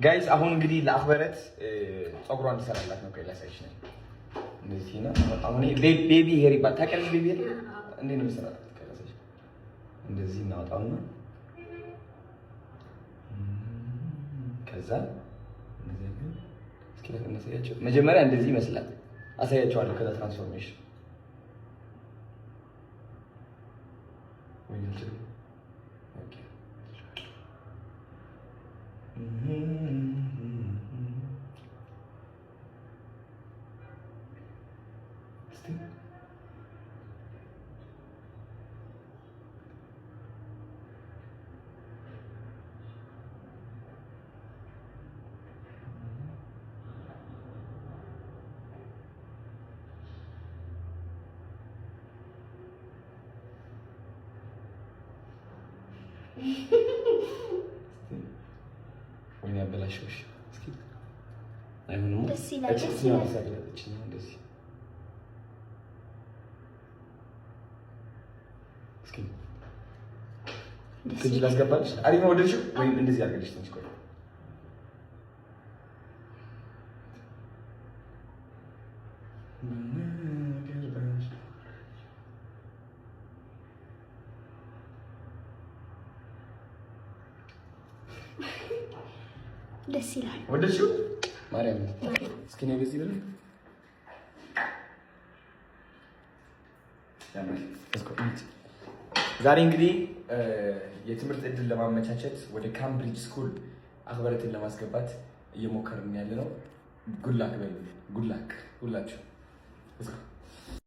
Guys፣ አሁን እንግዲህ ለአክበረት ፀጉሯን እንዲሰራላት ነው። ላሳይሽ ነው። እንደዚህ ነው። አሁን baby hair ይባላል። ታውቂያለሽ? Baby hair እንዴት ነው የሚሰራላት? እንደዚህ እናወጣውና ከዛ እስኪ እናሳያቸው። መጀመሪያ እንደዚህ ይመስላል፣ አሳያቸዋለሁ። ከዛ transformation ወይ አልችልም። Okay፣ እስቲ። ወይኔ አበላሸሁሽ። እስኪ አይሆንም። ደስ ይላል፣ ደስ ይላል። እንደዚህ እስኪ ትንሽ ላስገባልሽ። አሪፍ ነው። ወደድሽው? ወይም እንደዚህ አድርገልሽ ትንሽ ቆይ። ደስ ይላል። ወደድሽው? ማርያም እስኪ ነይ በዚህ በል። ዛሬ እንግዲህ የትምህርት እድል ለማመቻቸት ወደ Cambridge School አክበረትን ለማስገባት እየሞከርን ያለ ነው። Good luck በሉ። Good luck ሁላችሁ።